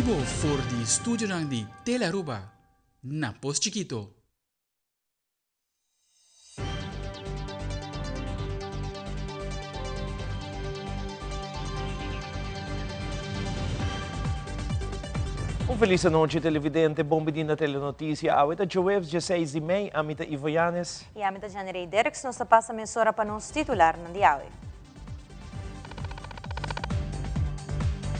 bibo for di studionan di Telearuba na Pos Chikito. Un felis anochi televidente, bon bini na Telenoticia. Awe ta djoeves djeseis di mei, ami ta Ivo Yanes. I ami ta Janirey Dirks, nos ta pasa mesora pa nos titularnan di awe.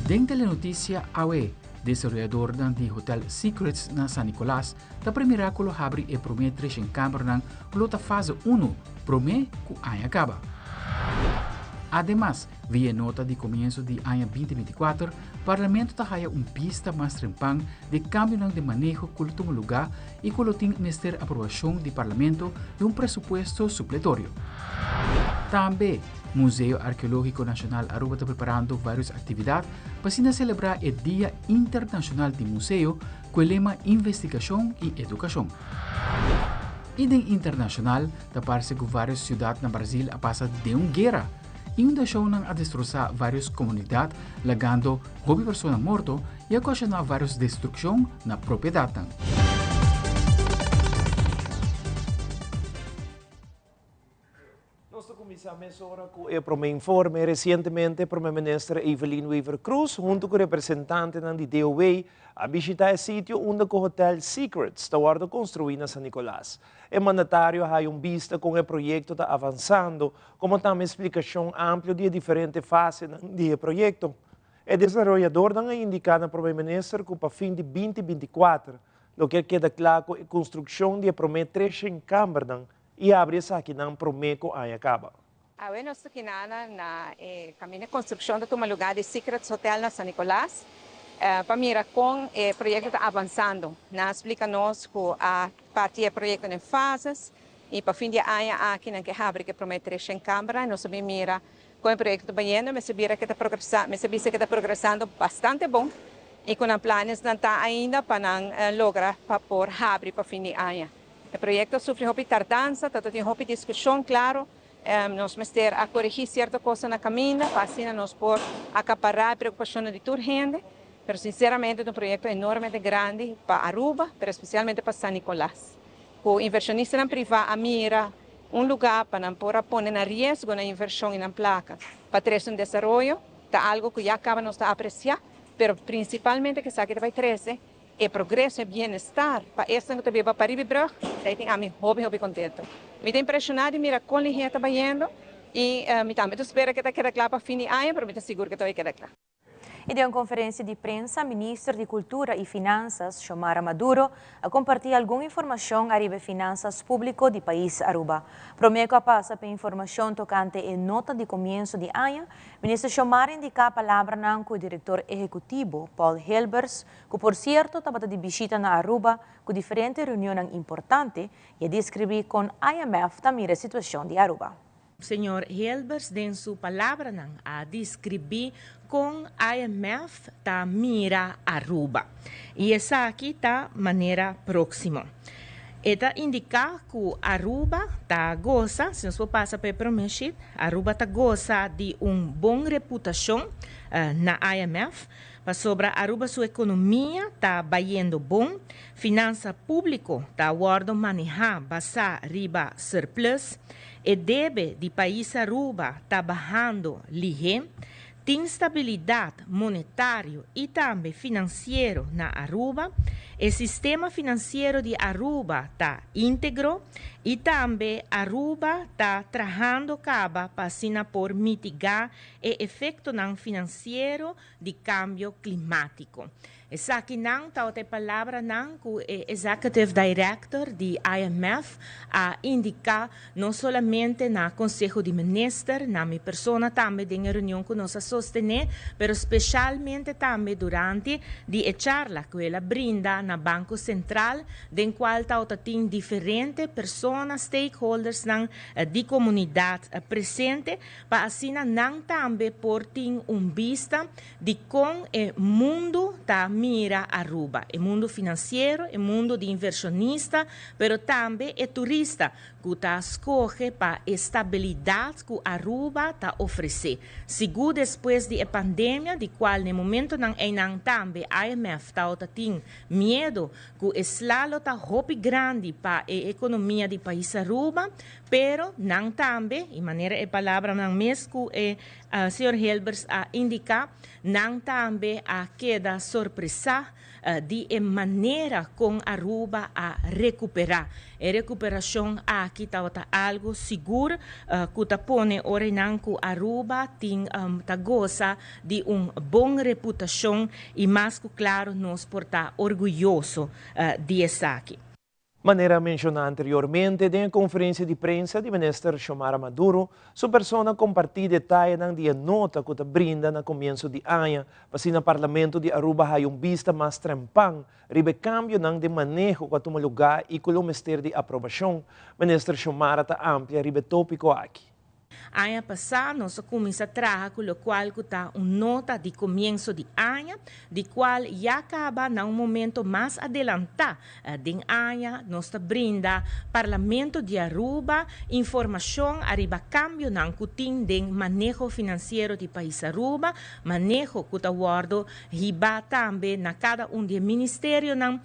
Den Telenoticia awe, desaroyadornan di Hotel Secrets na San Nicolas ta premirá ku lo habri e promé treshenkambernan ku lo ta fase unu promé ku aña kaba. Ademas, via e nota di komienso di aña 2024, Parlamento ta haya un bista mas trempan di e kambionan den maneho ku lo tuma lugá i ku lo tin mester aprobashon di Parlamento di un presupuesto supletorio. Tambe, Museo Arkeológiko Nashonal Aruba ta preparando vários aktividat pa asina selebrá e Dia Internashonal di Museo ku e lema Investigashon i Edukashon. I den internashonal ta parse ku vários siudat na Brazil a pasa den un guera. Inundashonnan a destrosá vários komunidat, lagando hopi persona morto i a okashoná vários destrukshon na propiedatnan. Nos ta kuminsá mesora ku e promé informe. Resientemente Promé Minister Evelyn Wever-Croes huntu ku representantenan di DOW a bishitá e sitio unda ku Hotel Secrets ta wòrdu konstruí na San Nicolas. E mandatario a haya un bista kon e proyekto ta avansando, komo tambe splikashon amplio di e diferente fasenan di e proyekto. E desaroyadornan a indiká na Promé Minister ku pa fin di 2024 lo kier keda kla ku e konstrukshon di e promé treshen kambernan i habri esakinan promé ku aña kaba. Awe nos ta kinana na e kaminda konstrukshon ta tuma lugá di Secrets Hotel na San Nicolas pa mira kon e proyekto ta avansando. Nan a splika nos ku a parti e proyekto den fases i pa fin di e aña aki nan ke habri ku e promé treshen kambernan. Nos a bin mira kon e proyekto ta bayendo, mester bira ke ta progresa, mester bisa ke ta progresando bastante bon i ku nan planesnan ta ainda pa nan logra pa por habri pa fin di aña. E proyekto a sufri hopi tardansa, ta tin hopi diskushon, klaro. Nos mester a korigí sierto kosnan na kaminda pa asina nos por akapará e preokupashonnan di tur hende. Pero sinseramente ta un proyekto enormemente grandi pa Aruba, pero spesialmente pa San Nicolas. Ku invershonistanan privá a mira un lugá pa nan por a pone na riesgo nan invershon i nan plaka pa trese un desaroyo, ta algu ku ya kaba nos ta apresiá, pero prinsipalmente ku esaki ta bai trese E progreso, e bienestar pa esnan ku ta biba pariba e brug, esei tin ami hopi hopi kontento. Mi ta impreshoná di mira kon lihé ta bayendo i mi tambe ta spera ke ta keda kla pa fin di aña, pero mi ta sigur ke ta bai keda kla. I den un konferensia di prensa, Minister di Kultura i Finansas, Xiomara Maduro, a kompartí algun informashon ariba e finansas públiko di pais Aruba. Promé ku a pasa pa e informashon tokante e nota di komienso di aña, Minister Xiomara indiká palabranan ku e direktor ehekutibo, Paul Hilbers, ku por sierto tabata di bishita na Aruba ku diferente reunionnan importante i a deskribí kon IMF ta mira e situashon di Aruba. Señor Hilbers den su palabranan a deskribí kon IMF ta mira Aruba i esaki ta manera próksimo. E ta indiká ku Aruba ta gosa, si nos por pasa pa e promé sheet, Aruba ta gosa di un bon reputashon na IMF, Pasobra Aruba su economia ta bayendo bon, finansa publico ta wordo maneha basa riba surplus, e debe di pais Aruba ta bahando lihe, tin stabilidad monetario y tambe financiero na Aruba, e sistema financiero di Aruba ta integro y tambe Aruba ta trahando caba pa asina por mitiga e efectonan financiero di cambio climatico. Esakinan tabata e palabranan cu e Executive Director di IMF a indica no solamente na Conseho di Minister, na mi persona tambe den e reunion cu nos a sostene, pero specialmente tambe durante di e charla cu el a brinda na Banco Central, den cual tabata tin diferente persona, stakeholdersnan di comunidad presente, pa asina nan tambe por tin un bista di kon e mundu ta mira. mira Aruba. E mundo financiero, e mundo di inversionista, pero tambe e turista cu ta scoge pa estabilidad cu Aruba ta ofrece. Sigur despues di e pandemia, di cual na momentonan ey tambe IMF ta tin miedo cu e sla lo ta hopi grandi pa e economia di pais Aruba, pero nan tambe, y manera e palabranan mes cu e señor Helbers a indica, nan tambe a keda sorpresa di e manera con Aruba a recupera. E recuperacion aki tabata algo sigur cu ta pone ora nan cu Aruba tin ta goza di un bon reputacion y mas cu claro nos por ta orguyoso di esaki. Manera menciona anteriormente, den conferencia di prensa di minister Xiomara Maduro, su persona a comparti detaye di e nota cu ta brinda na comienso di aña, pa asina Parlamento di Aruba haya un bista mas trempan, riba cambionan di maneho cu a tuma luga y cu mester di aprobacion. Minister Xiomara ta amplia riba e topico aki. Aña pasa, nos a cuminsa traha cu locual ta un nota di comienso di aña, di cual ya caba na un momento mas adelanta di aña, nos ta brinda Parlamento di Aruba informacion ariba cambionan cu tin den maneho financiero di pais Aruba, maneho cu ta wordo hiba tambe na cada un di ministerionan,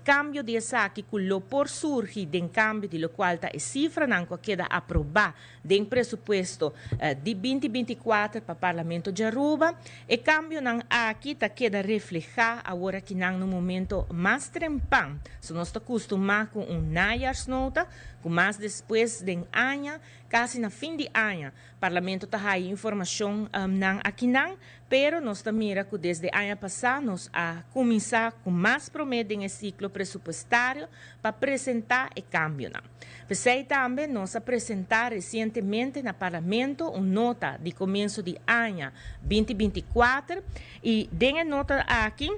cambio di esaki cu lo por surgi den cambio di locual ta e cifranan cu keda aproba den presupuesto di 2024 pa Parlamento di Aruba. E cambionan aki ta keda refleha awor aki na un momento mas trempan. So nos ta acostumbra cu un najaarsnota, cu mas despues di aña, casi na fin di aña, Parlamento ta haya informacion nan aki nan, pero nos ta mira cu desde aña pasa nos a cuminsa cu mas prome den ciclo presupuestario pa presenta e cambionan. Pesey tambe nos a presenta recientemente na Parlamento un nota di comienso di aña 2024 y den e nota aki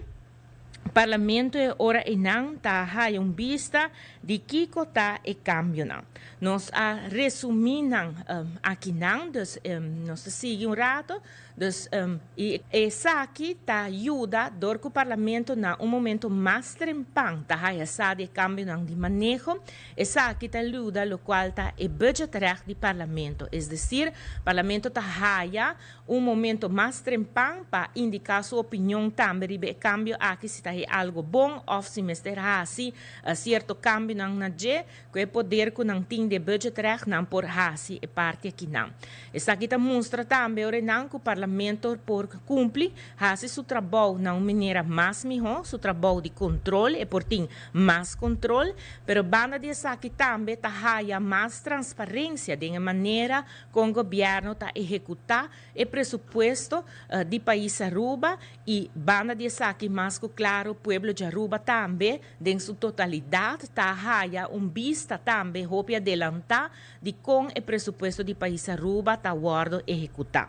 Parlamento e ora einan ta haya un bista di kico ta e cambionan. Nos a resumi nan aki nan, dus nos ta sigui un rato, dus y esaki ta yuda door cu Parlamento na un momento mas trempan ta haya sa di cambionan di maneho, esaki ta yuda locual ta e budgetrecht di Parlamento, es decir, Parlamento ta haya un momento mas trempan pa indica su opinion tambe riba e cambio aki, si ta algo bon of si mester hasi cierto cambionan na dje, cu e poder cu nan tin di budgetrecht nan por hasi e parti aki nan. Esaki ta mustra tambe ora nan cu Parlamento por cumpli, hasi su trabou na un manera mas miho, su trabou di control e por tin mas control, pero banda di esaki tambe ta haya mas transparencia di manera con gobierno ta ehecuta e presupuesto di pais Aruba y banda di esaki mas cu claro pueblo di Aruba tambe den su totalidad ta haya un bista tambe hopi adelanta di con e presupuesto di pais Aruba ta wordo ehecuta.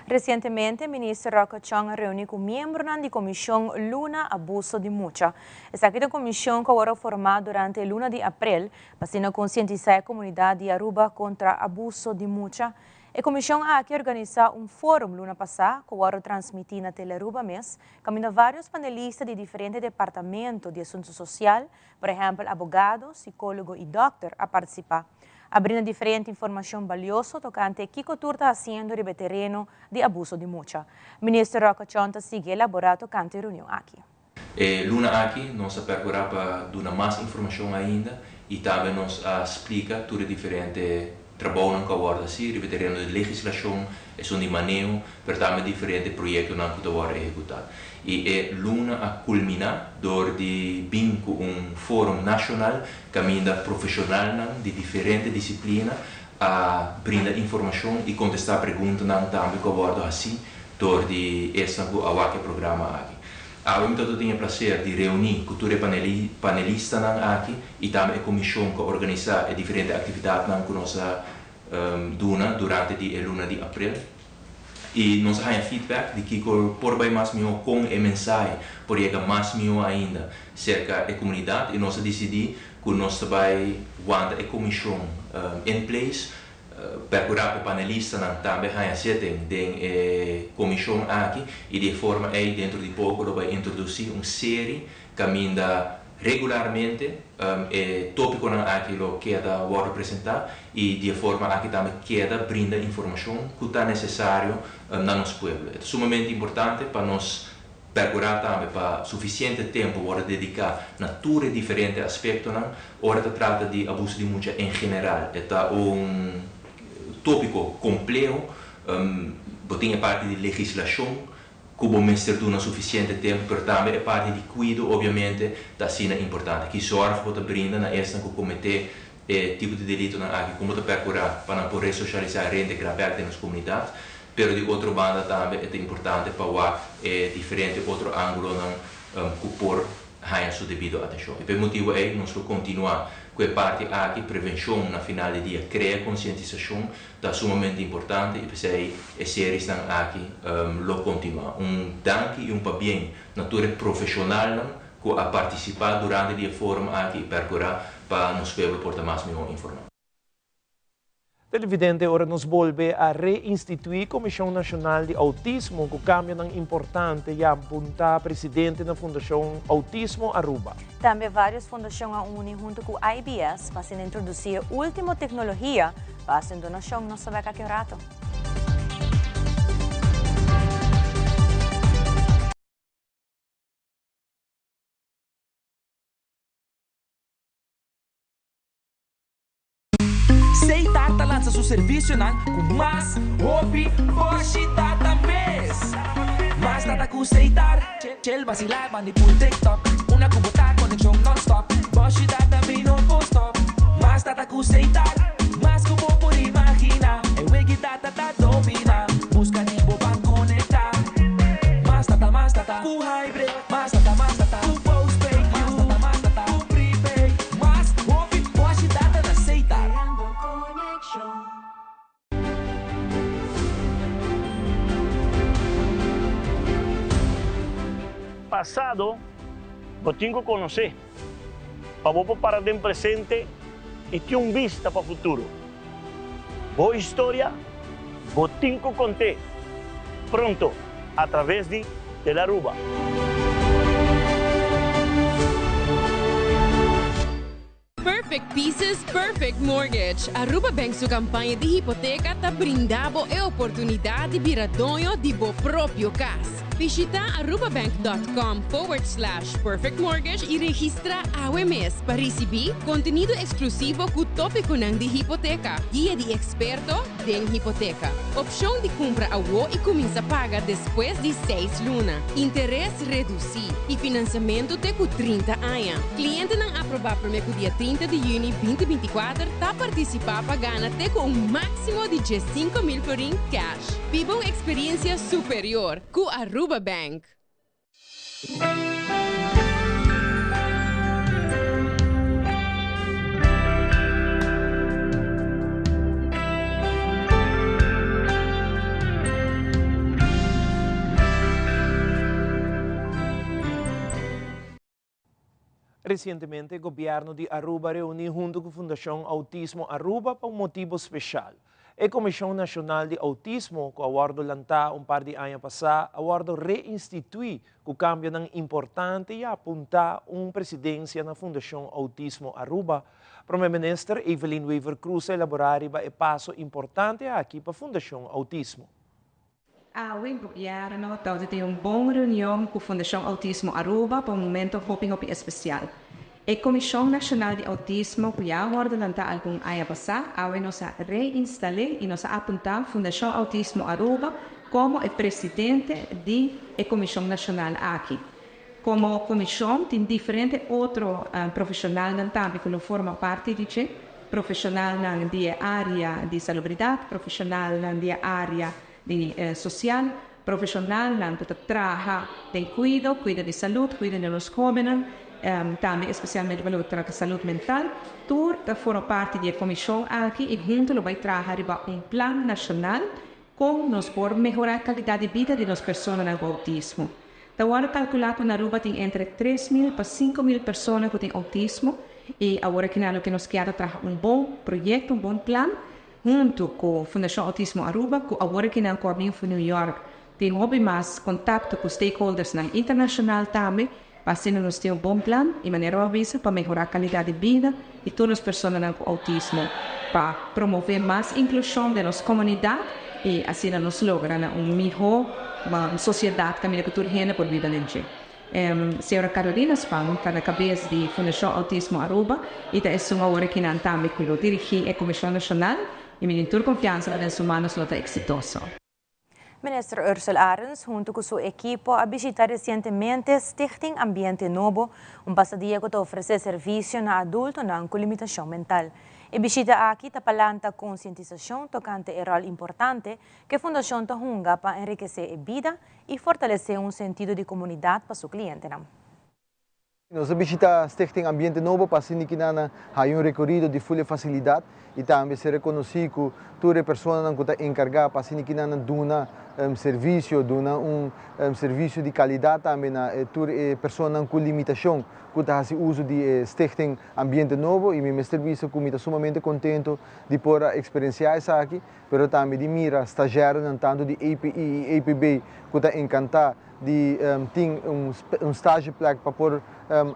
Recientemente, Minister Rocco Chong a reuni cu miembronan di Comision Luna Abuso di Mucha. Esaki ta un comision cu a wordo forma durante luna di april pa concientisa e comunidad di Aruba contra abuso di mucha. E comision aki a organisa un forum luna pasa, cu a wordo transmiti na Telearuba mes, caminda varios panelista di diferente departamento di asunto social, por ehempel, abogado, psicologo y dokter, a participa. A brinda diferente informacion valioso tocante kico tur ta haciendo riba tereno di abuso di mucha. Minister Rocco Chong ta sigui elabora tocante e reunion aki. E luna aki nos a percura pa duna mas informacion ainda y tambe nos a splica tur diferente trabou cu a wordo haci, riba tereno di legislacion, esun di maneho, pero tambe diferente proyectonan cu ta ehecuta. Y e luna a culmina door di bin cu un forum nacional, caminda profesional di diferente disciplina a brinda informacion y contesta preguntanan tambe cu a wordo haci door di esnan cu a wak e programa aki. Awe mi tin e placer di reuni cu tur panelistanan aki y tambe e comision cu a organisa e diferente actividadnan cu nos a duna durante di luna di april. Y nos a haya feedback di cu por bay mas miho con e mensahe por yega mas miho ainda cerca e comunidad y nos a dicidi cu nos ta bay wanta e comision in place. Percura pa panelistanan tambe haya zitting den e comision aki y di e forma ey dentro di poco lo bay introduci un serie caminda regularmente e topiconan aki lo keda wordo presenta y di e forma aki tambe keda brinda informacion cu ta necesario na nos pueblo. E ta sumamente importante pa nos Percurá tambe pa suficiente tempo wordo dedica na tur e diferente aspectonan ora ta trata di abuso di mucha en general. E ta un topico compleho, bo tin e parti di legislacion cu bo mester duna suficiente tempo, pero tambe e parti di cuido obviamente ta asina importante. Ki zorg bo ta brinda na esnan cu comete e tipo di delitonan aki, con bo ta percura pa nan por resocialisa, reintegra bek den nos comunidad. Pero di otro banda tambe e ta importante pa wak e diferente otro angulonan ku por haña su debido atenshon. I pa e motibu ei nos lo kontinuá ku e parti aki, prevenshon na final di dia, krea konsientisashon ta sumamente importante i p'esei e seriesnan aki lo kontinuá. Un danki i un pabien na tur e profeshonalnan ku a partisipá durante di e forum aki i pèrkurá pa nos pueblo por ta mas mihó informá. Televidente, ora nos bolbe a reinstituí Komishon Nashonal di Outismo ku kambionan importante ya apuntá presidente na Fundashon Outismo Aruba. Tambe vários fundashon a uni huntu ku IBS pa asina introdusí e último teknologia pa hasi un donashon. Nos ta bek aki un rato. Seitar ta lansa su servisionan ku mas hopi bòshi data mes. Mas data ku Seitar, Chel basilá bandi pul TikTok. Una ku bo ta konekshon nònstòp, bòshi data mi no por stòp. Mas data ku Seitar, mas ku bo por imaginá. E wegi data ta dominá, buska di bo ban konektá. Mas data, mas data ku Hybrid, mas data, mas data ku postpaid, mas data, mas data ku prepaid. Mas hopi boshi data na Seitar. Pasado bo tin ku konosé pa bo por para den presente i tin un bista pa futuro. Bo historia bo tin ku kont'é pronto atraves di Telaruba. Perfect Pieces, Perfect Mortgage. Aruba Bank su campaña di hipoteca ta brinda bo e oportunidad di bira doño di bo propio cas. Bishita arubabank.com forward slash perfectmortgage y registra awe mes pa ricibi contenido exclusivo cu topiconan di hipoteca, guia di experto den hipoteca, opcion di cumpra awo y cuminsa paga despues di seis luna, interes reduci y financiamento te cu 30 aña. Clientenan aproba prome cu dia 30 di juni 2024 ta participa pa gana te cu un maximo di 15,000 florin cash. Biba un experiencia superior cu Aruba Bank. Recientemente Gobierno di Aruba a reuni hunto cu Fundacion Autismo Aruba pa un motibo special. E Comision Nacional di Autismo cu a wordo lanta un par di aña pasa a wordo reinstitui cu cambionan importante y a apunta un presidencia na Fundacion Autismo Aruba. Prome Minister Evelyn Wever-Croes a elabora riba e paso importante aki pa Fundacion Autismo. Awe Gobierno ta tin un bon reunion cu Fundacion Autismo Aruba pa un momento hopi hopi especial. E Comision Nacional di Autismo cu ya a wordo lanta algun aña pasa, awe nos a reinstale y nos a apunta Fundacion Autismo Aruba como e presidente di e Comision Nacional aki. Como comision tin diferente otro profesionalnan tambe cu lo forma parti di dje, profesionalnan di e area di salubridad, profesionalnan di e area di social, profesionalnan cu ta traha den cuido, cuido di salud, cuido di nos hobennan, tambe especialmente pa loke ta trata salud mental. Tur ta forma parti di e comision aki y hunto lo bay traha riba un plan nacional con nos por mehora e calidad di bida di nos personanan cu autismo. Ta wòrdu kalkulá ku na Aruba tin entre 3000 pa 5000 persona ku tin outismo i awor aki na loke nos kier ta traha un bon proyekto, un bon plan. Hunto cu Fundacion Autismo Aruba, cu awor aki nan cu a bin for New York, tin hopi mas contacto cu stakeholdersnan internacional tambe, pa asina nos tin un bon plan y manera bo a bisa pa mehora calidad di bida di tur nos personanan cu autismo, pa promove mas inclusion den nos comunidad y asina nos logra na un miho sociedad caminda cu tur hende por biba den dje. Señora Carolina Spang ta na cabes di Fundacion Autismo Aruba y ta esun awor akinan tambe cu lo dirigi e Comision Nacional y mi tin tur confiansa cu den su man nos lo ta exitoso. Minister Ursell Arends hunto cu su ekipo a bishita recientemente Stichting Ambiente Nobo, un pasadia cu ta ofrece servicio na adultonan cu limitacion mental. E bishita aki ta pa lanta concientisacion tocante e rol importante cu e fundacion ta hunga pa enrikece e bida y fortalece un sentido di comunidad pa su clientenan. Nos a bishita Stichting Ambiente Nobo pa asina kinan haya un recorido di full e facilidad y tambe ser reconoci cu tur e personanan cu ta encarga pa asina kinan duna servicio, duna un servicio di calidad tambe na tur e personanan cu limitacion cu ta haci uso di e Stichting Ambiente Nobo y mi mester bisa cu mi ta sumamente contento di por a experiencia esaki, pero tambe di mira stagiairnan tanto di APE y APB cu ta encanta di tin un stageplek pa por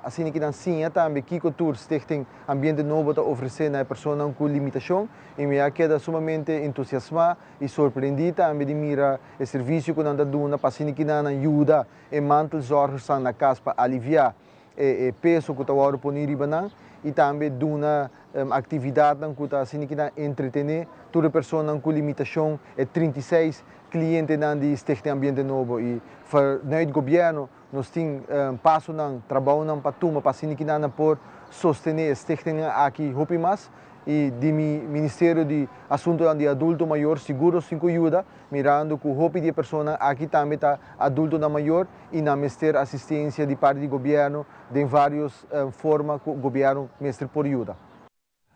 asina cu nan siña tambe kico tur Stichting Ambiente Nobo ta ofrece na e personanan cu limitacion y mi a keda sumamente entusiasma y sorprendi tambe di mira e servicio cu nan ta duna pa asina cu nan yuda e mantelzorgersnan na cas pa alivia e peso cu ta wordo poni riba nan y tambe duna actividadnan cu ta asina cu nan entretene tur e personanan cu limitacion, e 36 clientenan di Stichting Ambiente Nobo. Y vanuit gobierno nos tin pasonan, trabounan pa tuma pa asina cu nan por sostene e stichtingnan aki hopi mas y di mi Ministerio di Asuntonan di Adulto Mayor sigur nos tin cu yuda, mirando cu hopi di e personanan aki tambe ta adultonan mayor y nan mester asistencia di parti di gobierno den varios forma cu gobierno mester por yuda.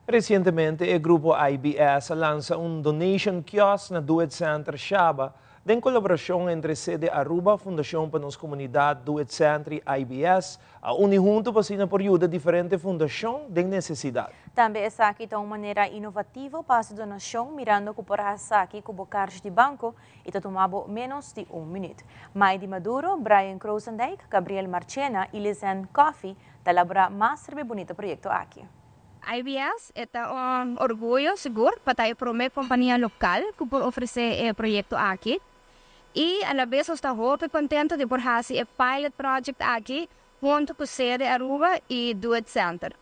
Recientemente e grupo IBS a lansa un donation kiosk na Do It Center Shaba, den colaboracion entre Cede Aruba, Fundacion pa Nos Comunidad, Do It Center y IBS, a uni hunto pa asina por yuda diferente fundacion den necesidad. Tambe esaki ta un manera inovativo pa haci donacion, mirando cu por haci esaki cu bo kaartje di banco y ta tuma bo menos di un minuut. Maidi Maduro, Brian Krosendijk, Gabriel Marchena y Lizen Coffee ta elabora mas riba e bunita proyecto aki. IBS e ta un orguyo sigur pa ta e prome compania local cu por ofrece e proyecto aki y a la bes nos ta hopi contento di por haci e pilot project aki hunto cu Cede Aruba y Do It Center.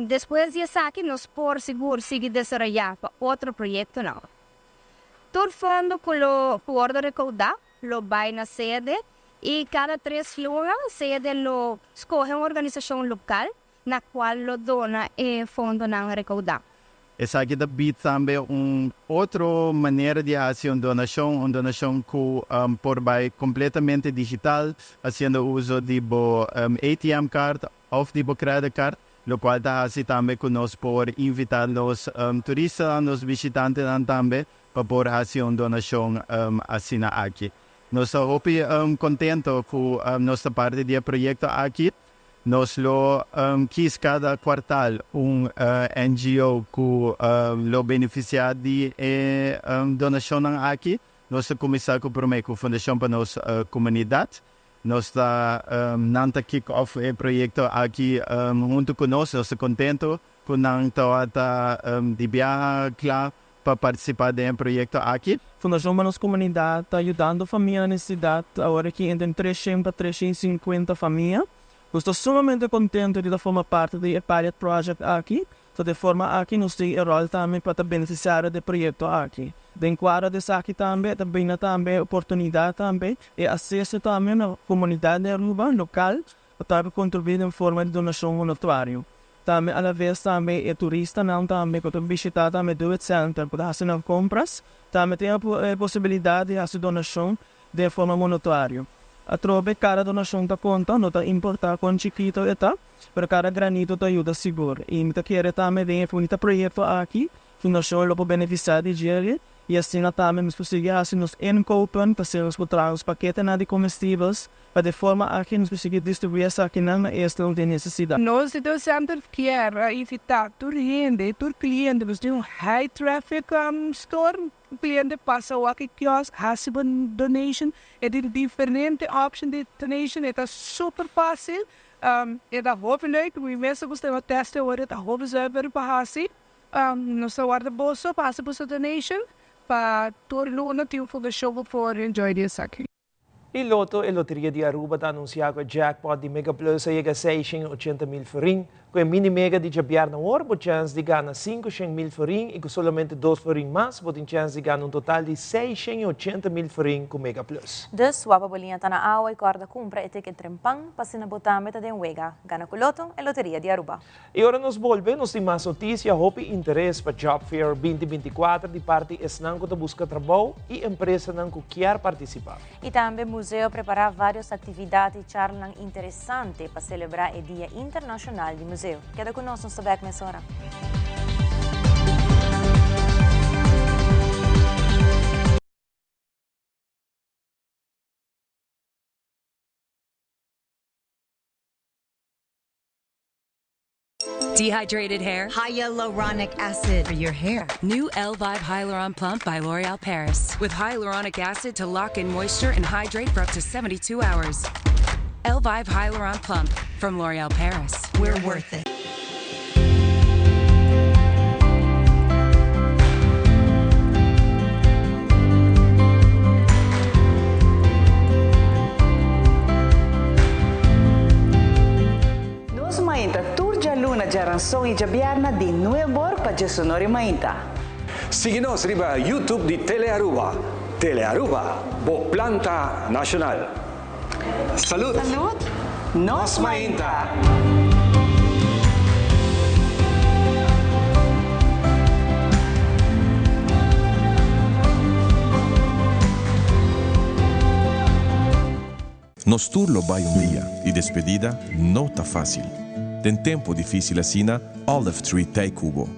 Despues di esaki nos por sigur sigui desaroya pa otro proyectonan. Tur fondo cu lo wordo recauda lo bay na Cede y cada 3 luna Cede lo scoge un organisacion local na cual lo dona e fondonan recauda. Esaki ta biedt tambe un otro manera di haci un donacion, un donacion cu por bay completamente digital, haciendo uso di bo ATM card of di bo credit card, locual ta haci tambe cu nos por invita nos turistanan, nos bishitantenan tambe, pa por haci un donacion asina aki. Nos ta hopi contento cu nos ta parti di e proyecto aki. Nos lo kies cada kwartaal un NGO cu lo beneficia di e donacionnan aki. Nos ta cuminsa cu prome cu Fundacion pa Nos Comunidad. Nos ta nan ta kick off e proyecto aki hunto cu nos. Nos ta contento cu nan tawata di biaha cla pa participa den e proyecto aki. Fundacion pa Nos Comunidad ta yudando famia na necesidad awor aki entre 300 pa 350 famia. Nos ta sumamente contento di ta forma parti di e pilot project aki. So di forma aki nos tin e rol tambe pa ta beneficiario di e proyecto aki. Den cuadro di esaki tambe ta brinda tambe oportunidad tambe y acceso tambe na comunidad di Aruba local pa tambe contribui den forma di donacion monetario. Tambe a la vez tambe e turistanan tambe cu ta bishita tambe Do It Center cu ta haci nan compras tambe tin e posibilidad di haci donacion den forma monetario. Atrobe cada donacion ta conta, no ta importa con chikito e ta, pero cada granito ta yuda sigur. Y mi ta kere tambe den e bunita proyecto aki, Fundacion lo por beneficia di dje. Y asina tambe nos por sigui haci nos inkopen, pa nos por traha nos paketenan di comestibels, pa di forma aki nos por sigui distribui esakinan na esnan den necesidad. Nos di Center kier invita tur hende, tur cliente, nos tin un high traffic store, cliente pasa wak e kiosk, haci un donation, e tin diferente option di donation, e ta super facil, e ta hopi leuk, mi mes a gusta test e ta hopi zuiver pa haci. Nos ta warda boso pa haci boso donation pa tur luna tin un fundacion por enjoy di esaki. E Lotto, e Loteria di Aruba, ta anuncia cu e jackpot di Mega Plus a yega 680 mil florin. Cu e mini mega di diabierna awor, bo chance di gana 500 mil florin y cu solamente 2 florin mas, bo tin chance di gana un total di 680 mil florin cu Mega Plus. Dus, wapa bo liña ta na awa y corda cumpra e ticket trempan, pa asina bo tambe ta den wega. Gana cu Lotto, e Loteria di Aruba. Y ora nos bolbe, nos tin mas noticia, hopi interes pa Job Fair 2024 di parti esnan cu ta busca trabou y empresanan cu kier participa. Y tambe museo a prepara varios actividad y charla interesante pa celebra e Dia Internacional di Museo. Keda cu nos, nos ta back mesora. Dehydrated hair? Hyaluronic acid for your hair. New Elvive Hyaluron Plump by L'Oreal Paris. With hyaluronic acid to lock in moisture and hydrate for up to 72 hours. Elvive Hyaluron Plump from L'Oreal Paris. We're worth it. Nos Mainta tur djaluna, djaranson i djabièrnè di 9 or pa 19 or mainta. Sigui nos riba YouTube di Telearuba. Telearuba, bo planta nacional. Salud! Salud! Nos Mainta! Nos tur lo bay un dia y despedida no ta facil. Den tempo dificil asina, Olive Tree t'ey cu bo.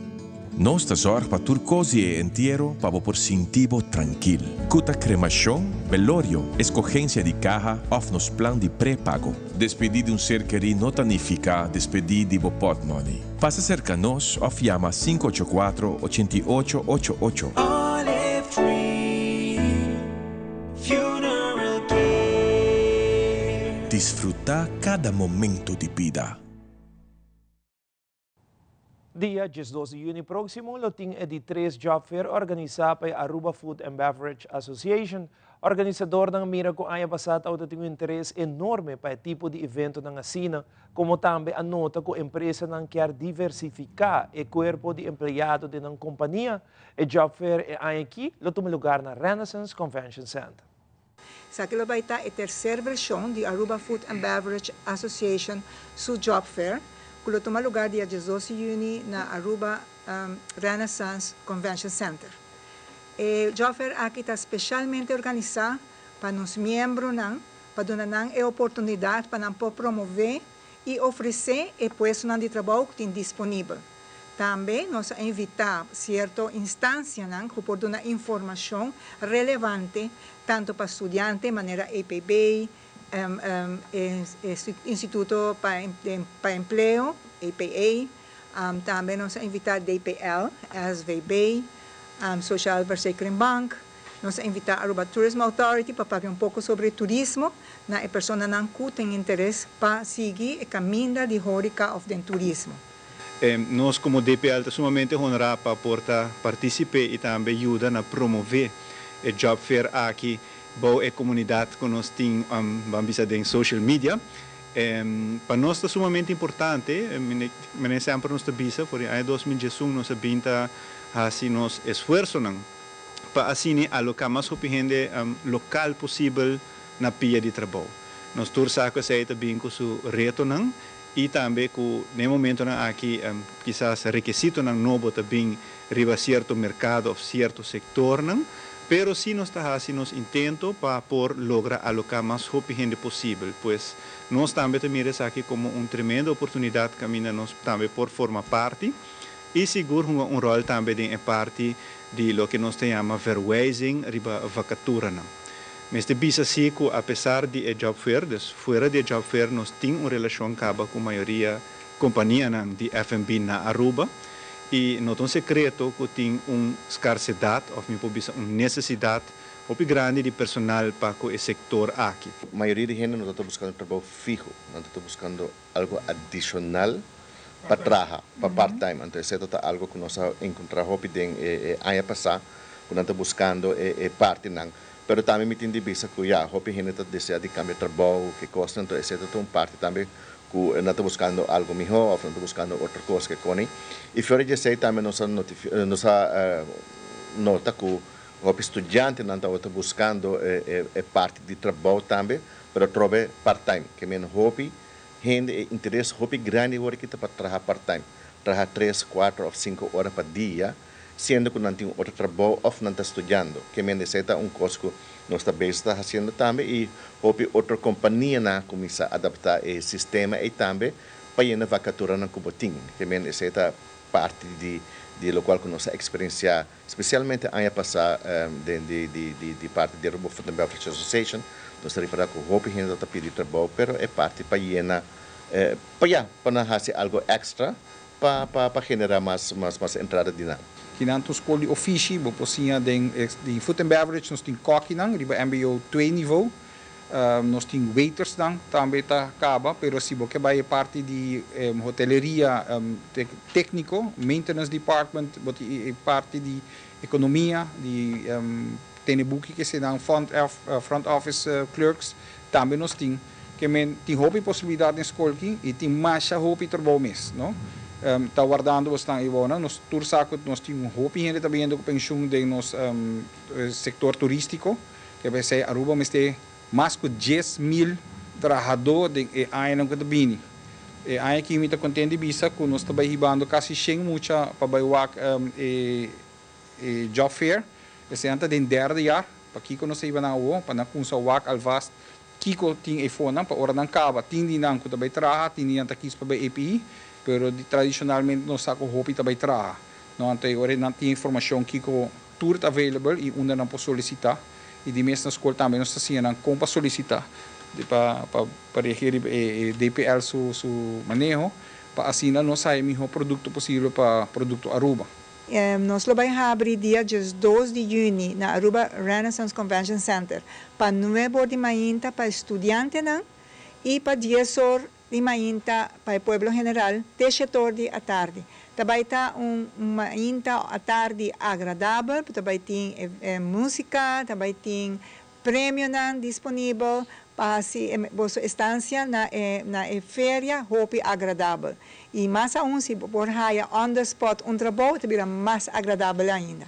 Nos ta zorg pa tur cos di e entiero pa bo por sinti bo trankil. Cu ta cremacion, velorio, escogencia di caha of nos plan di prepago. Despedi di un ser keri no ta nifica despedi di bo portmoney. Pasa cerca nos of yama 584 8888. Olive Tree Funeral Care. Disfruta cada momento di bida. Dia 12 di juni proximo, lo tin e di 3 Job Fair organisa pa Aruba Food and Beverage Association. Organisadornan a mira cu aña pasa tin un interes enorme pa e tipo di eventonan asina, como tambe a nota cu empresanan kier diversifica e cuerpo di empleado di nan compania. E Job Fair e aña aki lo tuma luga na Renaissance Convention Center. Esaki lo bay ta e tercera version di Aruba Food and Beverage Association su Job Fair, cu lo tuma luga dia 12 di juni na Aruba Renaissance Convention Center. E Job Fair aki ta specialmente organisa pa nos miembronan, pa duna nan e oportunidad pa nan por promove y ofrece e puesto di trabou cu tin disponibel. Tambe nos a invita cierto instancianan cu por duna informacion relevante tanto pa studiante, manera EPB, Instituto pa Empleo, EPA, tambe nos a invita DPL, SVB, Social Verzekering Bank, nos a invita Aruba Tourism Authority pa papia un poco sobre turismo, na e personanan cu tin interes pa sigui e caminda di horeca of di turismo. Nos como DPL ta sumamente honra pa por ta participa y tambe yuda na promove e Job Fair aki bou e comunidad cu nos tin, ban bisa, den social media. Pa nos ta sumamente importante, manera semper nos ta bisa, for di aña 2011 nos a bin ta haci nos esfuersonan pa asina aloca mas hopi hende local posibel na pia di trabou. Nos tur sa cu esey ta bin cu su retonan y tambe cu na momentonan aki kisas rekisitonan nobo ta bin riba cierto mercado of cierto sectornan, pero si nos ta haci nos intento pa por logra aloca mas hopi hende posibel. Pues nos tambe ta mira esaki como un tremendo oportunidad caminda nos tambe por forma parti. I sigur hunga un ròl tambe den e parti di loke nos ta yama verwijzing riba vakaturanan. Mester bisa si ku apesar di e job fair, dus fuera di e job fair nos tin un relashon kaba ku mayoria kompanianan di FNB na Aruba i no ta un sekreto ku tin un skarsedat òf mi por bisa un nesesidat hopi grandi di personal pa ku e sektor aki. Mayoria di hende no ta buskando trabou fiho, nan ta buskando algo adishonal pa traha, pa part time. Anto esei ta algo ku nos a enkontrá hopi den e aña pasá, ku nan ta buskando e partinan. Pero tambe mi tin di bisa ku ya, hopi hende ta deseá di kambia trabou, ke kosnan, anto esei ta un parti tambe ku nan ta buskando algo mihó òf nan ta buskando otro kos ke koni. I fuera di esei tambe nos a nos a nota ku hopi studiantenan tabata buskando e parti di trabou tambe, pero atrobe part time, ke men hopi hende e interes hopi grandi awor aki ta pa traha part time, traha tres, kuater òf sinku ora pa dia, siendo ku nan tin un otro trabou òf nan ta studiando. Ke men esei ta un kos ku nos ta bezig ta hasiendo tambe i hopi otro kompanianan a kuminsá adaptá e sistema ei tambe pa yena vakaturanan ku bo tin. Ke men esei ta parti di di lokual ku nos a eksperensiá spesialmente aña pasá den di di di di parti di Aruba Food and Beverage Association. Nos ta ripará ku hopi hende ta pidi trabou pero e parti pa yena pa ya pa nan hasi algu èkstra pa pa pa generá mas mas mas entrada di nan. Kinan ta un skol di ofishi, bo por siña den di food and beverage, nos tin kòkinan riba mbo twee nivo, nos tin waitersnan tambe ta kaba, pero si bo ke bai e parti di hoteleria tékniko, maintenance department, bo tin e parti di ekonomia, di tene buki ke senan front front office clerks tambe nos tin. Ke men tin hopi posibilidat den skol ki i tin masha hopi trabou mes, no? Ta wardando bosnan ei wou nan. Nos tur sa ku nos tin hopi hende ta biniendo ku penshun den nos sektor turístiko. Ke p'esei Aruba mester mas ku 10,000 trahadó den e añanan ku ta bini. E aña aki mi ta kontent di bisa ku nos ta bai hibando kasi 100 mucha pa bai wak e job fair. Eseinan ta den derde jaar. Pakiko nos ta hiba nan awo? Pa nan kumsa wak alvast Kiko tin e fonan pa ora nan kaba? Tin di nan ku ta bai traha, tin di nan ta kis pa bai EPI, pero di tradishonalmente nos sa ku hopi ta bai traha. No, anto e ora nan tin informashon kiko tur ta available i unda nan por solisitá. I di mes na skol tambe nos ta siña nan kon pa solisitá pa pa pa reagir riba e DPL su su maneho pa asina nos haya e mihó produkto posibel pa produkto Aruba. Nos lo bai habri dia 12 di yüni na Aruba Renaissance Convention Center pa 9 or di mainta pa studiantenan i pa 10 or di mainta pa e pueblo general te 7 or di atardi. Ta bai ta un mainta atardi agradabel, ta bai tin músika, ta bai tin premionan disponibel pa hasi boso estansia na e feria hopi agradabel. I mas aun si por haya on the spot un trabou, ta bira mas agradabel ainda.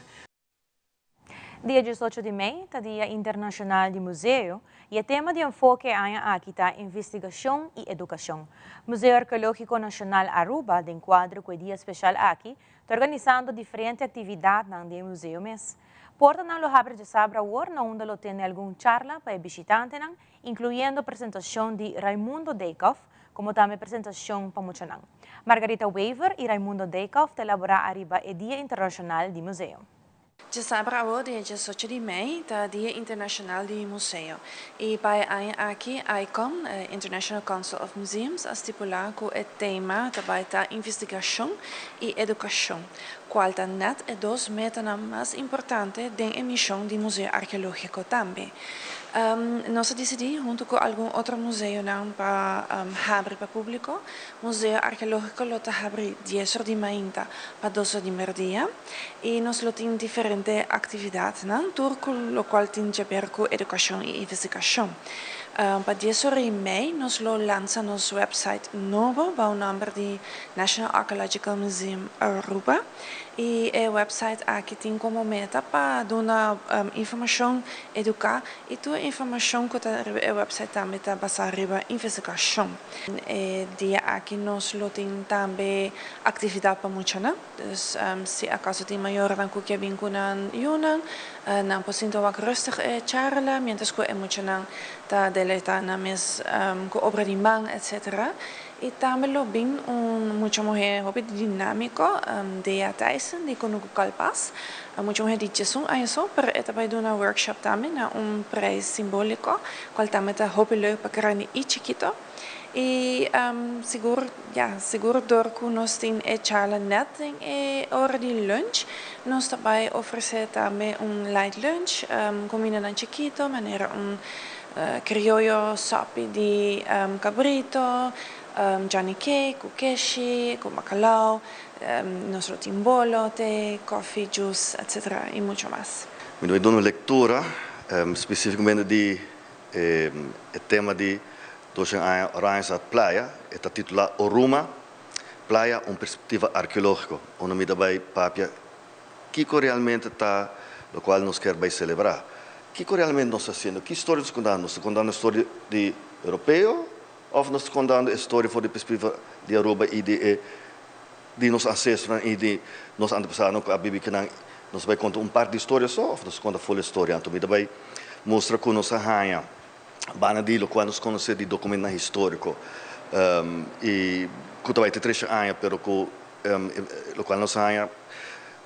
Dia 18 di mei ta Dia Internashonal di Museo i e tema di enfoke aki ta investigashon i edukashon. Museo Arkeológiko Nashonal Aruba, den kuadro ku e dia spesial aki, ta organisando diferente aktividat den museo mes. Portanan lo habri djasabra awor na unda lo tin algun charla pa bishitantenan, inkluyendo presentashon di Raimundo Dijkhoff, komo tambe presentashon pa muchanan. Margarita Wever i Raimundo Dijkhoff ta elaborá ariba e Dia Internashonal di Museo. Djasabra awor, dia 18 di mei, ta Dia Internashonal di Museo. I pa e aña aki, ICOM, International Council of Museums, a stipulá ku e tema tambe ta investigashon i edukashon, kual ta net e dos metanan mas importante den e mishon di Museo Arkeológiko tambe. Nos a disidí, huntu ku algun otro museonan pa habri pa públiko. Museo Arkeológiko lo ta habri 10 or di mainta pa 2 or di mèrdia i nos lo tin diferente aktividatnan, tur lokual tin di aber ku edukashon i investigashon. Pa 10 or i mei nos lo lansa nos website nobo bou nòmber di National Archaeological Museum Aruba i e website aki tin komo meta pa duna informashon, eduká i tur informashon ku ta e website tambe ta basá riba investigashon. E dia aki nos lo tin tambe aktividat pa muchanan. Dus si akaso tin mayornan ku ke bin ku nan yunan, nan por sinta wak rustig e charla, mientras ku e muchanan ta deleitá nan mes ku obra di man, etc. I tambe lo bin un mucha muhé hopi dinámiko, Dea Thijssen di Kunuku Kalpas. Mucha muhé di diesun aña so, pero e ta bai duna workshop tambe na un prijs simbóliko, kual tambe ta hopi leuk pa grandi i chikito. I sigur, ya, sigur dor ku nos tin e charla nèt den e ora di lunch, nos ta bai ofresé tambe un light lunch, kumindanan chikito manera un Crioyo sopi di cabrito, Johnny cake cu keshi, cu bacalao, nos lo tin bolo, te, koffie, juice, etc. Y mucho mas. Mi ta duna un lectura specificamente di e tema di Doshen aña Oranjestad Playa, e ta titula Oruma, Playa, un perspectiva arqueologico, unda mi ta bay papia Kiko realmente ta lokual nos kier bai selebrá? Kiko realmente nos ta hasiendo? Ki storia nos ta kontando? Nos ta kontando e storia di europeo òf nos ta kontando e storia for di perspektiva di Aruba i di e di nos ansestronan i di nos antepasadonan ku a bibi kinan? Nos ta bai konta un parti di storia so òf nos ta konta ful e storia? Anto mi ta bai mustra ku nos a haña banda di lokual nos konosé di dokumentonan históriko i ku ta bai te tresha aña pero ku Lokual nos haña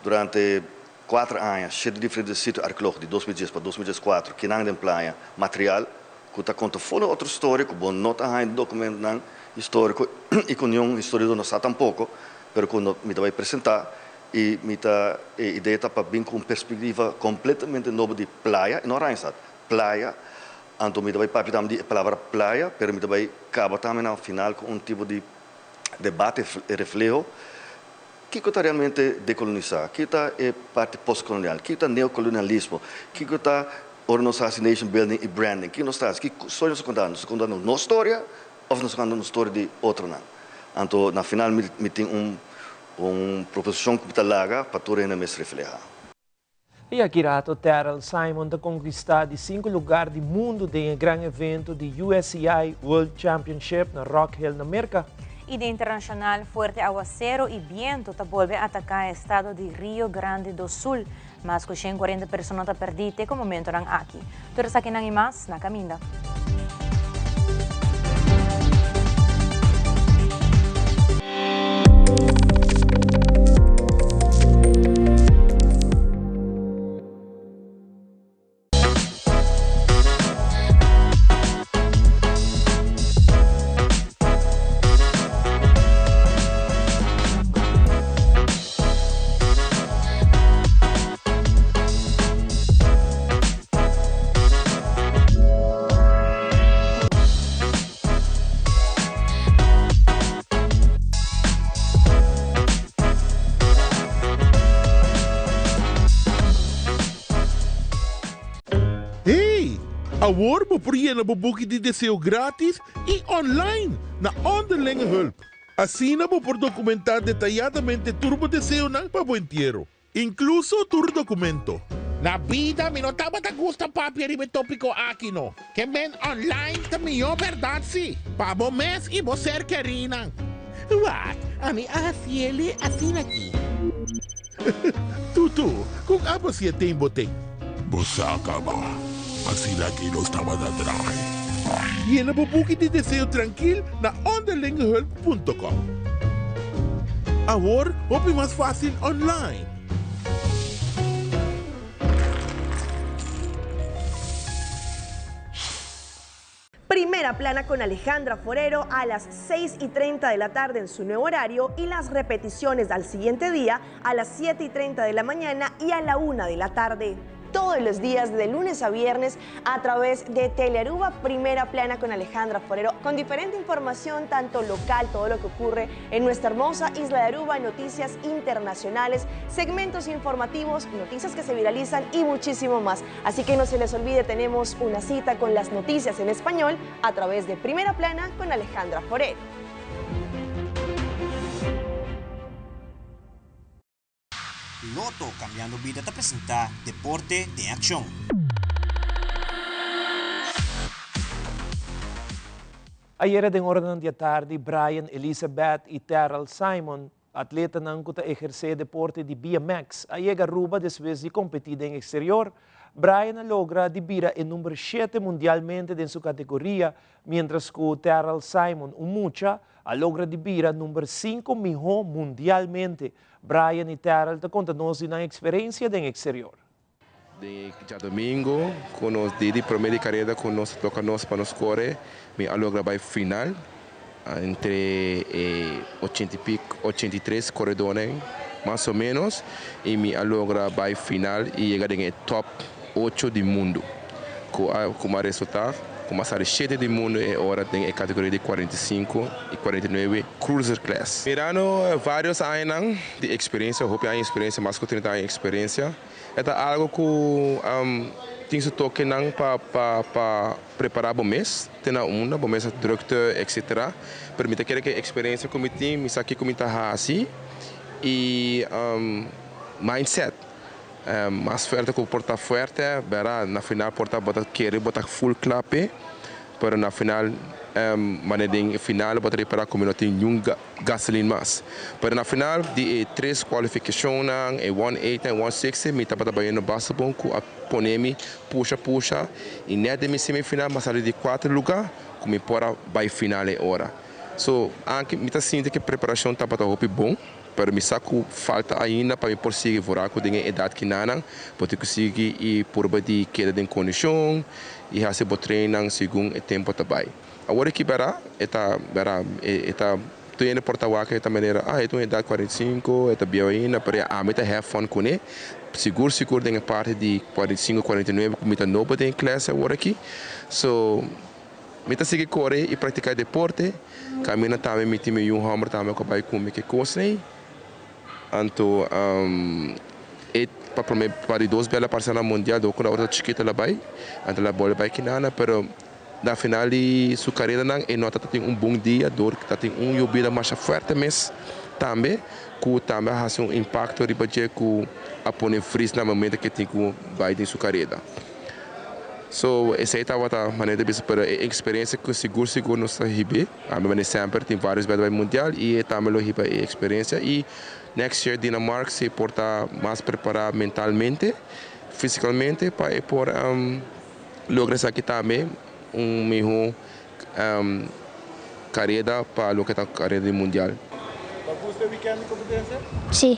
durante kuater aña, shete diferente sitio arkeológiko di 2010 pa 2014, kinan den playa material ku ta konta fola otro storia ku bo no ta haña den dokumentonan históriko i ku niun historiadó no sa tampoko, pero ku mi ta bai presentá i mi ta e idea ta pa bin ku un perspektiva kompletamente nobo di playa i no Oranjestad, playa, anto mi ta bai papia tambe di e palabra playa, pero mi ta bai kaba tambe na final ku un tipo di debate e refleho kiko ta realmente dekolonisá, kiko ta e parti postkolonial, kiko ta neokolonialismo, kiko ta ora nos hasi nation building i branding, kiko nos ta hasi, ki storia nos ta kontando, nos ta kontando nos storia òf nos ta kontando storia di otronan. Anto na final mi tin un un proposishon ku mi ta laga pa tur hende mes reflehá. I aki rato Terrell Simon ta konkistá di sinku lugar di mundu den e gran evento di USCI World Championship na Rock Hill na Merka. I di internashonal fuerte awasero i bientu ta bolbe ataká e estado di Rio Grande do Sul. Mas ku 140 persona ta pèrdí te ku momentonan aki. Tur esakinan i mas na kaminda. Hey! Awor bo por yena bo buki di deseo gratis i online na Onderlinge Hulp. Asina bo por dokumentá detayadamente tur bo deseonan pa bo entiero. Inkluso tur dokumento. Na bida mi no tabata gusta papia riba e topiko aki no. Ke men online ta mihó bèrdat si, pa bo mes i bo ser kerínan. Wak, ami a hasiele asina aki. Tutu, kon abo si e ten bo ten? Bo sa kaba, asina aki nos tabata draai. Yena bo buki di deseo trankil na onderlingehulp punto com. Awor hopi mas fácil online. Primera Plana con Alejandra Forero a las 6 y 30 de la tarde en su nuevo horario y las repeticiones al siguiente día a las 7 y 30 de la mañana y a la 1 de la tarde todos los días de lunes a viernes a través de Telearuba Primera Plana con Alejandra Forero, con diferente información, tanto local, todo lo que ocurre en nuestra hermosa isla de Aruba, noticias internacionales, segmentos informativos, noticias que se viralizan y muchísimo más. Así que no se les olvide, tenemos una cita con las noticias en español a través de Primera Plana con Alejandra Forero. Lotto Cambiando Bida ta presenta Deporte den Accion. Ayera den oranan di atardi Brian Elizabeth y Terrell Simon, atletanan cu ta eherce deporte di BMX, a yega Aruba despues di competi den exterior. Brian a logra di bira e number shete mundialmente den su categoria, mientras cu Terrell Simon, un mucha, a logra di bira number cinco miho mundialmente. Brian y Terrell ta conta nos di nan experiencia den exterior. Den e djadomingo ku nos di di prome di kareda ku nos a toka nos pa nos kore, mi a logra bai final entre e ochenta i piko, 83 koredónan mas o menos i mi a logra bai final i yega den e top ocho di mundu ku a ku a resultá ku mi a sali shete di mundu e ora den e kategoria di 45 i 49 cruiser class. Mirando varios añanan di eksperensia, hopi aña di eksperensia, mas ku 30 aña di eksperensia, E ta algo ku tin su tokenan pa pa pa prepara bo mes te na unda bo mes a drukte etcetera pero mi ta kere ke eksperensia ku mi tin mi sa kiko mi ta hasi i mindset mas fuerte ku por ta fuerte bera na final por ta bo ta kere bo ta full kla p'e pero na final manera den e final bo ta ripara ku mi no tin niun gasolin mas. Pero na final di e tres cualificacionnan, e one eight en one sixty, mi tabata bayendo basta bon cu a pone mi pusha pusha y net den mi semifinal mi a sali di cuatro lugar cu mi por a bay final e ora. So, anke mi ta sinti cu e preparacion tabata hopi bon, pero mi sa cu falta ainda pa mi por sigui vora cu den e edad kinanan bo tin cu sigui y purba di keda den condicion y haci bo trainnan segun e tempo ta bay. Awor aki bera e ta bera e ta tur hende por ta wak e ta manera ah e ta un edat 45 e ta bieu ainda pero ya ami ta have fun kuné sigur sigur den e parti di 45 49 ku mi ta nobo den e klas awor aki so mi ta sigui kore i praktiká deporte kaminda tambe mi tin mi yu hòmber tambe ku a bai ku mi ke kosnan anto e pa prome pa di dos bia el a pasa na mundial dor ku tabata chikito el a bai anto el a bolbe bai kinana pero. Na final di su careranan e no ta tin un bon dia dor ta tin un yobida masha fuerte mes tambe cu tambe a haci un impacto riba dje cu a pone vries na momento cu e tin cu bay den su careda. So esey tabata manera di bisa pero e experiencia cu sigur sigur nos ta hibe ami manera semper tin varios bes bay mundial y e tambe lo hiba e experiencia y next year Dinamark si por ta mas prepara mentalmente fisicalmente pa e por. Logra esaki tambe un miho kareda pa loke ta kareda di mundial. Bo gusta e weekend di competencia? Si.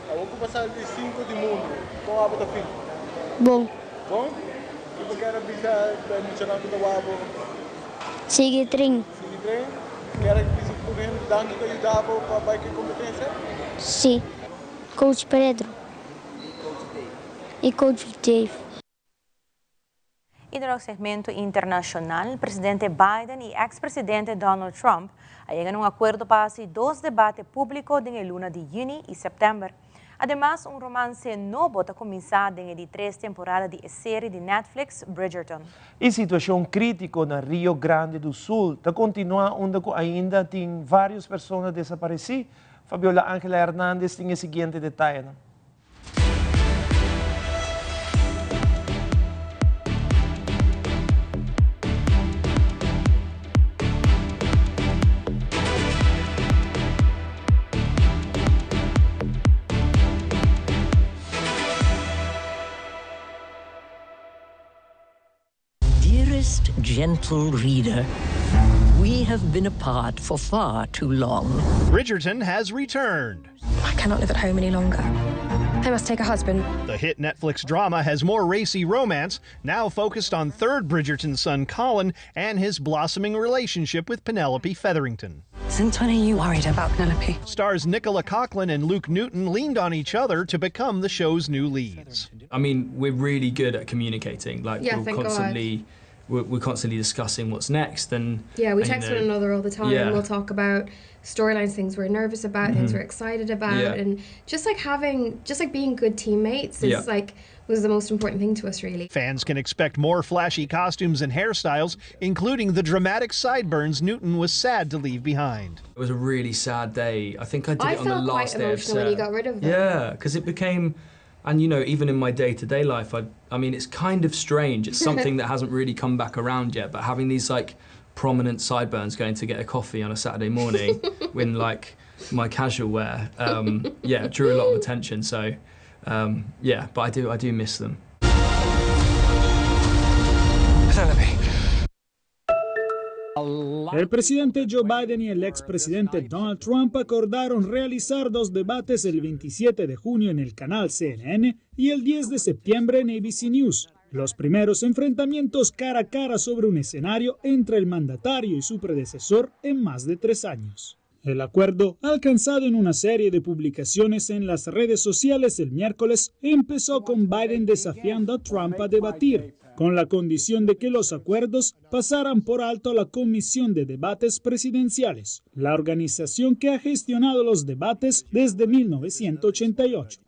Awor cu bo sali di cinco di mundo, con abo ta feel? Bon. Bon? Ki bo kier a bisa pa e muchanan cu ta wak bo? Sigui tren. Sigui tren? Kier a bisa tur hende danki cu a yuda bo pa bai cu e competencia? Si. Coach Pedro. Y coach Dave. Y coach Dave. Y den nos segmento internacional, presidente Biden y ex-presidente Donald Trump a yega na un acuerdo pa haci dos debate publico den e luna di juni y september. Ademas, un romance nobo ta cuminsa den e di tres temporada di e serie di Netflix Bridgerton. E situacion critico na Rio Grande do Sul ta continua unda cu ainda tin varios persona desapareci. Fabiola Angela Hernandez tin e siguiente detayenan. Dearest gentle reader, we have been apart for far too long. Bridgerton has returned. I cannot live at home any longer. I must take a husband. The hit Netflix drama has more racy romance, now focused on third Bridgerton's son Colin and his blossoming relationship with Penelope Featherington. Since when are you worried about Penelope? Stars Nicola Coughlan and Luke Newton leaned on each other to become the show's new leads. I mean, we're really good at communicating. Like, Yeah, we're thank God. constantly we're, we're constantly discussing what's next and Yeah, we and, you text know, one another all the time. Yeah. We'll talk about storylines, things we're nervous about, things Mhm. we're excited about, Yeah. and just like having, just like being good teammates is Yeah. like was the most important thing to us, really. Fans can expect more flashy costumes and hairstyles, including the dramatic sideburns Newton was sad to leave behind. It was a really sad day. I think I did I it on the felt quite last day of emotional when you set. got rid of them. Yeah, because it became, and you know, even in my day-to-day life, I, I mean, it's kind of strange. It's something that hasn't really come back around yet. But having these like prominent sideburns going to get a coffee on a Saturday morning, when like my casual wear, um, yeah, drew a lot of attention. So, um, yeah, but I do, I do miss them. El presidente Joe Biden y el expresidente Donald Trump acordaron realizar dos debates el 27 de junio en el canal CNN y el 10 de septiembre en ABC News. Los primeros enfrentamientos cara a cara sobre un escenario entre el mandatario y su predecesor en más de tres años. El acuerdo, alcanzado en una serie de publicaciones en las redes sociales el miércoles, empezó con Biden desafiando a Trump a debatir, con la condición de que los acuerdos pasaran por alto a la Comisión de Debates Presidenciales, la organización que ha gestionado los debates desde 1988.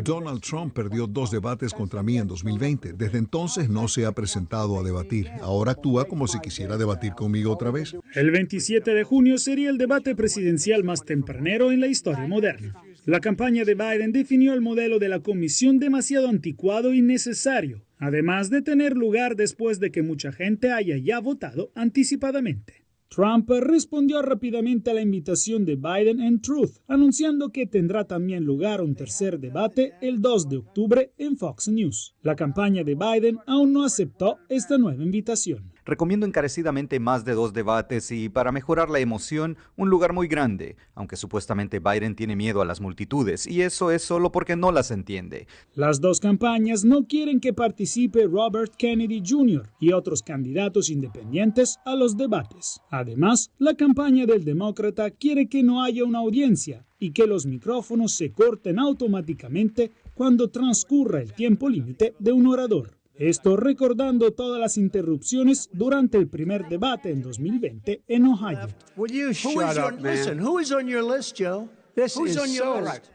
Donald Trump perdió dos debates contra mí en 2020. Desde entonces no se ha presentado a debatir. Ahora actúa como si quisiera debatir conmigo otra vez. El 27 de junio sería el debate presidencial más tempranero en la historia moderna. La campaña de Biden definió el modelo de la comisión demasiado anticuado y necesario, además de tener lugar después de que mucha gente haya ya votado anticipadamente. Trump respondió rápidamente a la invitación de Biden en Truth, anunciando que tendrá también lugar un tercer debate el 2 de octubre en Fox News. La campaña de Biden aún no aceptó esta nueva invitación. Recomiendo encarecidamente más de dos debates y, para mejorar la emoción, un lugar muy grande, aunque supuestamente Biden tiene miedo a las multitudes, y eso es solo porque no las entiende. Las dos campañas no quieren que participe Robert Kennedy Jr. y otros candidatos independientes a los debates. Además, la campaña del demócrata quiere que no haya una audiencia y que los micrófonos se corten automáticamente cuando transcurra el tiempo límite de un orador. Esto recordando todas las interrupciones durante el primer debate en 2020 en Ohio.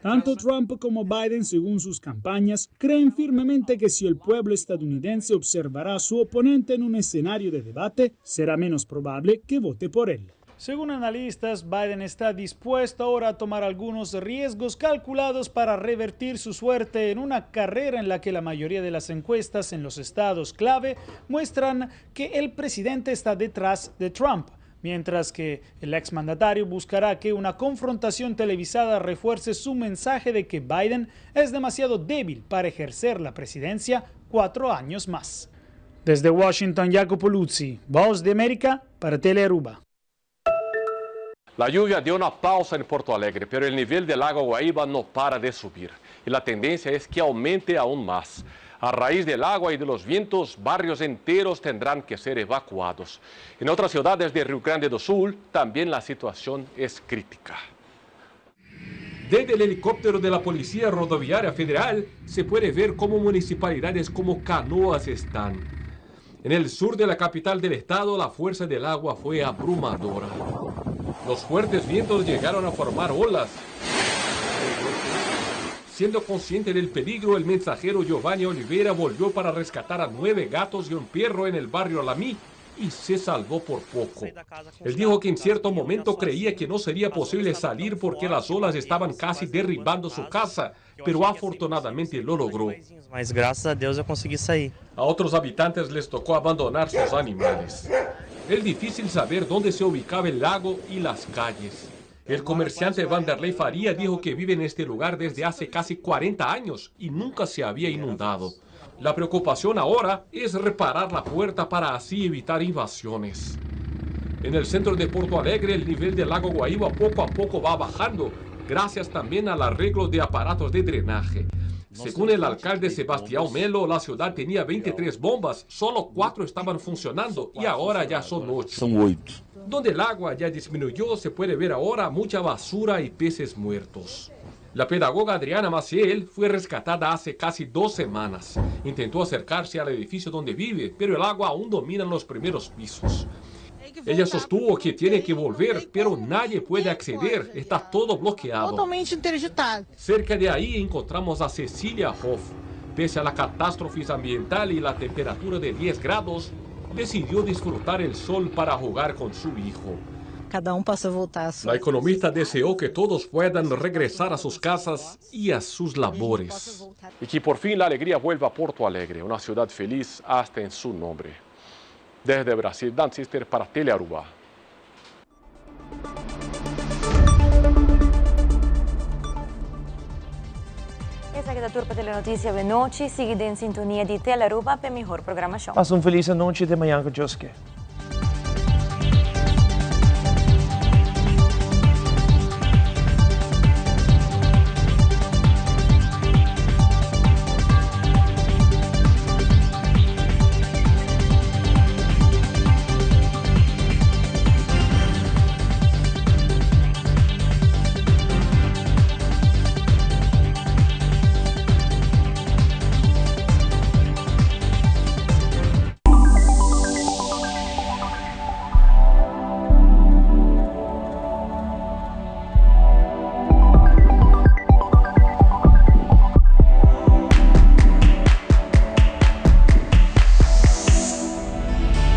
Tanto Trump como Biden, según sus campañas, creen firmemente que si el pueblo estadounidense observará a su oponente en un escenario de debate, será menos probable que vote por él. Según analistas, Biden está dispuesto ahora a tomar algunos riesgos calculados para revertir su suerte en una carrera en la que la mayoría de las encuestas en los estados clave muestran que el presidente está detrás de Trump, mientras que el exmandatario buscará que una confrontación televisada refuerce su mensaje de que Biden es demasiado débil para ejercer la presidencia cuatro años más. Desde Washington, Jacopo Luzzi, Voz de América para Telearuba. La lluvia dio una pausa en Porto Alegre, pero el nivel del lago Guaíba no para de subir. Y la tendencia es que aumente aún más. A raíz del agua y de los vientos, barrios enteros tendrán que ser evacuados. En otras ciudades de Rio Grande do Sul, también la situación es crítica. Desde el helicóptero de la Policía Rodoviaria Federal se puede ver cómo municipalidades como Canoas están. En el sur de la capital del estado, la fuerza del agua fue abrumadora. Los fuertes vientos llegaron a formar olas. Siendo consciente del peligro, el mensajero Giovanni Oliveira volvió para rescatar a nueve gatos y un perro en el barrio Alamí y se salvó por poco. Él dijo que en cierto momento creía que no sería posible salir porque las olas estaban casi derribando su casa, pero afortunadamente lo logró. Mas graças a Deus eu consegui sair. A otros habitantes les tocó abandonar sus animales. Es difícil saber dónde se ubicaba el lago y las calles. El comerciante Vanderlei Faría dijo que vive en este lugar desde hace casi 40 años y nunca se había inundado. La preocupación ahora es reparar la puerta para así evitar invasiones. En el centro de Porto Alegre, el nivel del lago Guaíba poco a poco va bajando, gracias también al arreglo de aparatos de drenaje. Según el alcalde Sebastián Melo, la ciudad tenía 23 bombas, solo cuatro estaban funcionando y ahora ya son ocho. Son ocho. Donde el agua ya disminuyó, se puede ver ahora mucha basura y peces muertos. La pedagoga Adriana Maciel fue rescatada hace casi dos semanas. Intentó acercarse al edificio donde vive, pero el agua aún domina los primeros pisos. Ella sostuvo que tiene que volver, pero nadie puede acceder, está todo bloqueado. Totalmente interditado. Cerca de ahí encontramos a Cecilia Hoff. Pese a la catástrofe ambiental y la temperatura de 10 grados, decidió disfrutar el sol para jugar con su hijo. Cada um possa voltar à sua. La economista deseó que todos puedan regresar a sus casas y a sus labores. Y que por fin la alegría vuelva a Porto Alegre, una ciudad feliz hasta en su nombre. Desde Brasil, Dan Sister para Telearuba. Esaki Esaki ta tur pa Telenoticia awe nochi. Sigui den sintonia di Telearuba p'e mihor programacion. Pasa un feliz anochi te mañan cu Dios ke.